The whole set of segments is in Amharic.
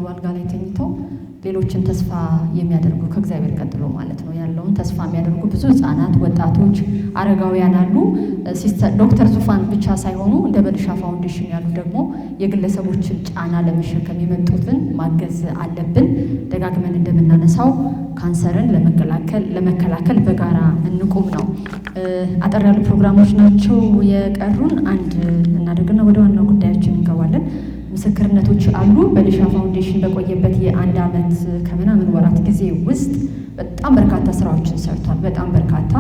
አልጋ ላይ ተኝተው ሌሎችን ተስፋ የሚያደርጉ፣ ከእግዚአብሔር ቀጥሎ ማለት ነው፣ ያለውን ተስፋ የሚያደርጉ ብዙ ህጻናት፣ ወጣቶች፣ አረጋውያን አሉ። ሲስተር ዶክተር ዙፋን ብቻ ሳይሆኑ እንደ በልሻ ፋውንዴሽን ያሉ ደግሞ የግለሰቦችን ጫና ለመሸከም የመጡትን ማገዝ አለብን። ደጋግመን እንደምናነሳው ካንሰርን ለመከላከል በጋራ እንቁም ነው። አጠር ያሉ ፕሮግራሞች ናቸው የቀሩን። አንድ እናደርግና ወደ ዋናው ጉዳያችን እንገባለን። ምስክርነቶች አሉ። በልሻ ፋውንዴሽን በቆየበት የአንድ ዓመት ከምናምን ወራት ጊዜ ውስጥ በጣም በርካታ ስራዎችን ሰርቷል። በጣም በርካታ፣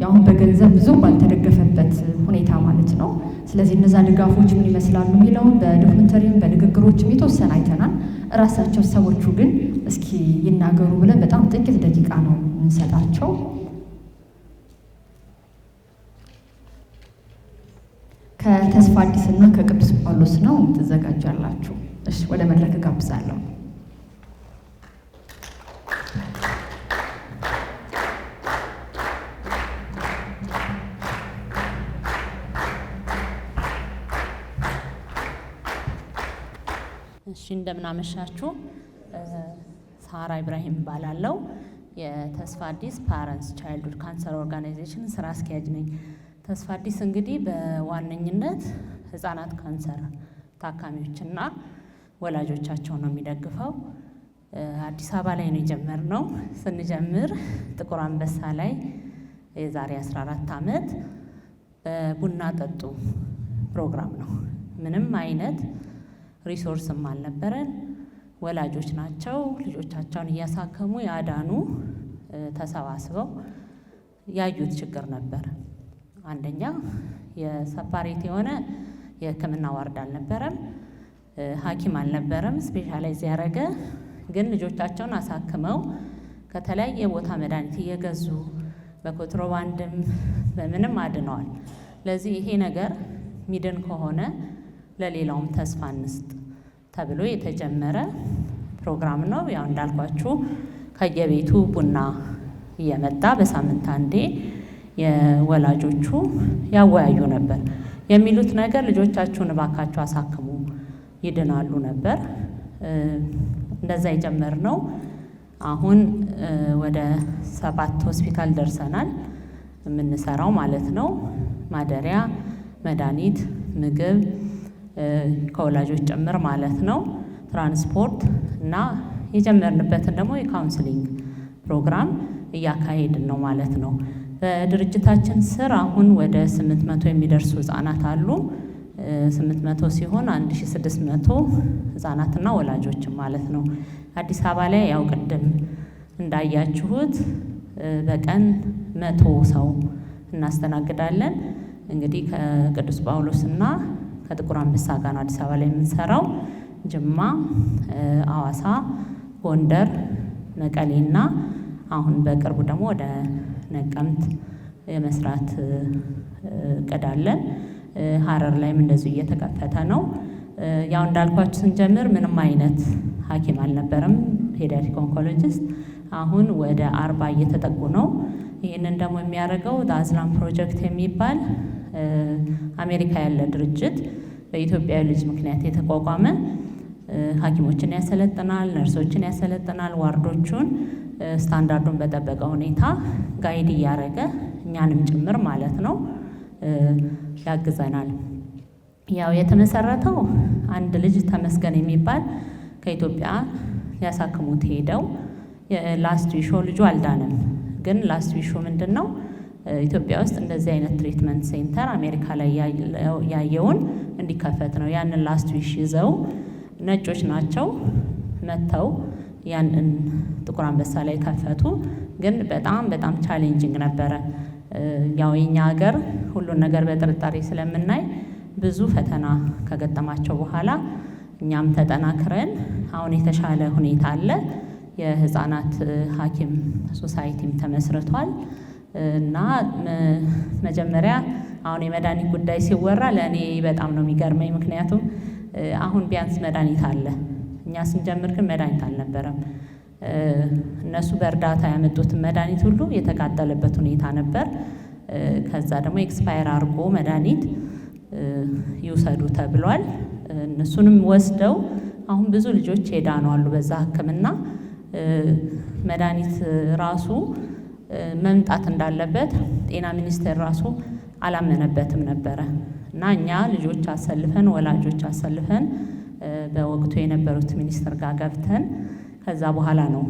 ያሁን በገንዘብ ብዙ ባልተደገፈበት ሁኔታ ማለት ነው። ስለዚህ እነዛ ድጋፎች ምን ይመስላሉ የሚለውን በ documentary ም በንግግሮችም የተወሰነ አይተናል። እራሳቸው ሰዎቹ ግን እስኪ ይናገሩ ብለን በጣም ጥቂት ደቂቃ ነው የምንሰጣቸው። ከተስፋ አዲስና ከቅዱስ ጳውሎስ ነው፣ ትዘጋጃላችሁ። እሺ፣ ወደ መድረክ እጋብዛለሁ። እሺ፣ እንደምን አመሻችሁ። ሳራ ኢብራሂም እባላለሁ። የተስፋ አዲስ Parents Childhood Cancer Organization ስራ አስኪያጅ ነኝ። ተስፋ አዲስ እንግዲህ በዋነኝነት ህጻናት ካንሰር ታካሚዎችና ወላጆቻቸው ነው የሚደግፈው። አዲስ አበባ ላይ ነው የጀመርነው። ስንጀምር ጥቁር አንበሳ ላይ የዛሬ 14 ዓመት በቡና ጠጡ ፕሮግራም ነው። ምንም አይነት resource ም አልነበረን። ወላጆች ናቸው ልጆቻቸውን እያሳከሙ ያዳኑ ተሰባስበው ያዩት ችግር ነበር። አንደኛ የ separate የሆነ የሕክምና ward አልነበረም፣ ሐኪም አልነበረም specialize ያደረገ። ግን ልጆቻቸውን አሳክመው ከተለያየ ቦታ መድኃኒት እየገዙ በኮንትሮባንድም በምንም አድነዋል። ለዚህ ይሄ ነገር ሚድን ከሆነ ለሌላውም ተስፋ እንስጥ ተብሎ የተጀመረ ፕሮግራም ነው። ያው እንዳልኳችሁ ከየቤቱ ቡና እየመጣ በሳምንት አንዴ የወላጆቹ ያወያዩ ነበር። የሚሉት ነገር ልጆቻችሁን እባካችሁ አሳክሙ፣ ይድናሉ ነበር። እንደዛ የጀመርነው አሁን ወደ ሰባት ሆስፒታል ደርሰናል። የምንሰራው ማለት ነው ማደሪያ፣ መድኃኒት፣ ምግብ ከወላጆች ጭምር ማለት ነው፣ ትራንስፖርት እና የጀመርንበትን ደግሞ የ counseling ፕሮግራም እያካሄድን ነው ማለት ነው። በድርጅታችን ስር አሁን ወደ 800 የሚደርሱ ህጻናት አሉ። 800 ሲሆን 1600 ህጻናትና ወላጆችም ማለት ነው። አዲስ አበባ ላይ ያው ቅድም እንዳያችሁት በቀን 100 ሰው እናስተናግዳለን። እንግዲህ ከቅዱስ ጳውሎስና ከጥቁር አንበሳ ጋር ነው አዲስ አበባ ላይ የምንሰራው። ጅማ፣ አዋሳ፣ ጎንደር፣ መቀሌና አሁን በቅርቡ ደግሞ ወደ ነቀምት የመስራት እቅድ አለን። ሀረር ላይም እንደዚሁ እየተከፈተ ነው። ያው እንዳልኳችሁ ስንጀምር ምንም አይነት ሐኪም አልነበረም፣ pediatric oncologist። አሁን ወደ 40 እየተጠጉ ነው። ይህንን ደግሞ የሚያደርገው Aslan Project የሚባል አሜሪካ ያለ ድርጅት በኢትዮጵያ ልጅ ምክንያት የተቋቋመ ሐኪሞችን ያሰለጥናል፣ ነርሶችን ያሰለጥናል፣ ward ኦቹን standard ኡን በጠበቀ ሁኔታ guide እያደረገ እኛንም ጭምር ማለት ነው ያግዘናል። ያው የተመሰረተው አንድ ልጅ ተመስገን የሚባል ከኢትዮጵያ ሊያሳክሙት ሄደው last wish ልጁ አልዳንም። ግን last wish ምንድን ነው? ኢትዮጵያ ውስጥ እንደዚህ አይነት treatment center አሜሪካ ላይ ያየውን እንዲከፈት ነው። ያንን last wish ይዘው ነጮች ናቸው መጥተው ያንን ጥቁር አንበሳ ላይ ከፈቱ። ግን በጣም በጣም challenging ነበረ። ያው የኛ ሀገር ሁሉን ነገር በጥርጣሬ ስለምናይ ብዙ ፈተና ከገጠማቸው በኋላ እኛም ተጠናክረን አሁን የተሻለ ሁኔታ አለ። የህፃናት ሐኪም society ም ተመስርቷል። እና መጀመሪያ አሁን የመድኃኒት ጉዳይ ሲወራ ለእኔ በጣም ነው የሚገርመኝ። ምክንያቱም አሁን ቢያንስ መድኃኒት አለ። እኛ ስንጀምር ግን መድኃኒት አልነበረም። እነሱ በእርዳታ ያመጡትን መድኃኒት ሁሉ የተቃጠለበት ሁኔታ ነበር። ከዛ ደግሞ expire አድርጎ መድኃኒት ይውሰዱ ተብሏል። እነሱንም ወስደው አሁን ብዙ ልጆች የዳኑ አሉ በዛ ሕክምና። መድኃኒት ራሱ መምጣት እንዳለበት ጤና ሚኒስቴር ራሱ አላመነበትም ነበረ። እና እኛ ልጆች አሰልፈን፣ ወላጆች አሰልፈን፣ በወቅቱ የነበሩት ሚኒስትር ጋር ገብተን ከዛ በኋላ ነው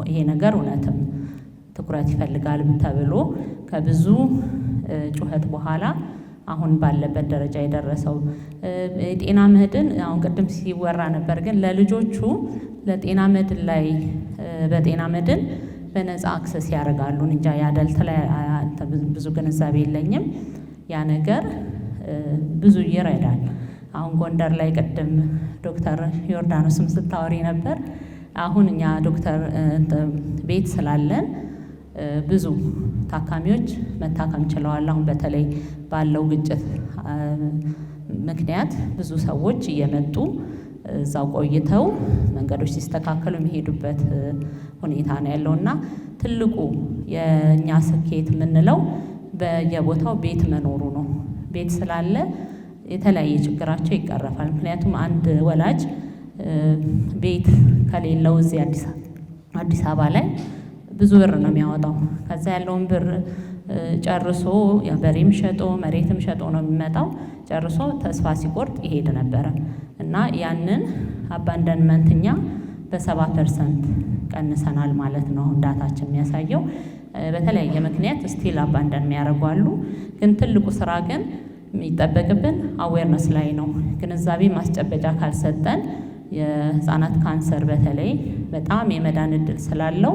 ይሄ ነገር እውነትም ትኩረት ይፈልጋል ተብሎ ከብዙ ጩኸት በኋላ አሁን ባለበት ደረጃ የደረሰው። የጤና መድን አሁን ቅድም ሲወራ ነበር፣ ግን ለልጆቹ ለጤና መድን ላይ በጤና መድን በነፃ access ያደርጋሉ። እንጃ የ adult ላይ ብዙ ግንዛቤ የለኝም። ያ ነገር ብዙ ይረዳል። አሁን ጎንደር ላይ ቅድም ዶክተር ዮርዳኖስም ስታወሪ ነበር። አሁን እኛ ዶክተር ቤት ስላለን ብዙ ታካሚዎች መታከም ችለዋል። አሁን በተለይ ባለው ግጭት ምክንያት ብዙ ሰዎች እየመጡ እዛው ቆይተው መንገዶች ሲስተካከሉ የሚሄዱበት ሁኔታ ነው ያለው። እና ትልቁ የእኛ ስኬት የምንለው በየቦታው ቤት መኖሩ ነው። ቤት ስላለ የተለያየ ችግራቸው ይቀረፋል። ምክንያቱም አንድ ወላጅ ቤት ከሌለው እዚህ አዲስ አበባ ላይ ብዙ ብር ነው የሚያወጣው። ከዛ ያለውን ብር ጨርሶ፣ በሬም ሸጦ መሬትም ሸጦ ነው የሚመጣው። ጨርሶ ተስፋ ሲቆርጥ ይሄድ ነበረ። እና ያንን abandonment እኛ በ70% ቀንሰናል ማለት ነው። አሁን data ችን የሚያሳየው በተለያየ ምክንያት still abandon የሚያደርጉ አሉ። ግን ትልቁ ስራ ግን የሚጠበቅብን awareness ላይ ነው። ግንዛቤ ማስጨበጫ ካልሰጠን የህፃናት ካንሰር በተለይ በጣም የመዳን እድል ስላለው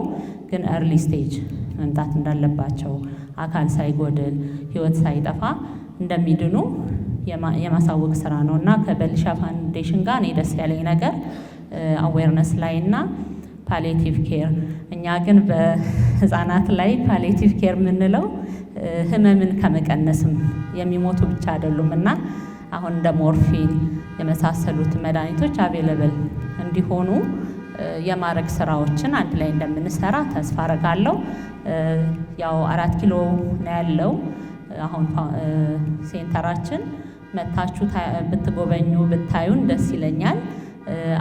ግን early stage መምጣት እንዳለባቸው፣ አካል ሳይጎድል ህይወት ሳይጠፋ እንደሚድኑ የማሳወቅ ስራ ነው። እና ከበልሻ ፋውንዴሽን ጋር እኔ ደስ ያለኝ ነገር awareness ላይ እና palliative care። እኛ ግን በህፃናት ላይ palliative care የምንለው ህመምን ከመቀነስም የሚሞቱ ብቻ አይደሉም። እና አሁን እንደ morphine የመሳሰሉት መድኃኒቶች available እንዲሆኑ የማድረግ ስራዎችን አንድ ላይ እንደምንሰራ ተስፋ አረጋለሁ። ያው 4 ኪሎ ነው ያለው አሁን center ኣችን። መጥታችሁ ብትጎበኙ ብታዩን ደስ ይለኛል።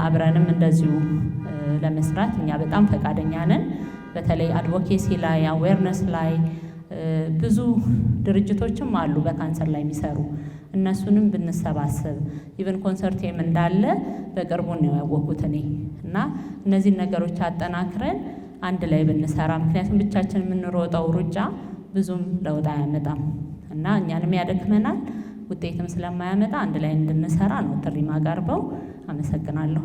አብረንም እንደዚሁ ለመስራት እኛ በጣም ፈቃደኛ ነን። በተለይ advocacy ላይ፣ awareness ላይ ብዙ ድርጅቶችም አሉ በካንሰር ላይ የሚሰሩ። እነሱንም ብንሰባሰብ፣ even consortium እንዳለ በቅርቡ ነው ያወቅኩት እኔ። እና እነዚህን ነገሮች አጠናክረን አንድ ላይ ብንሰራ፣ ምክንያቱም ብቻችን የምንሮጠው ሩጫ ብዙም ለውጥ አያመጣም እና እኛንም ያደክመናል፣ ውጤትም ስለማያመጣ አንድ ላይ እንድንሰራ ነው ጥሪ ማቀርበው። አመሰግናለሁ።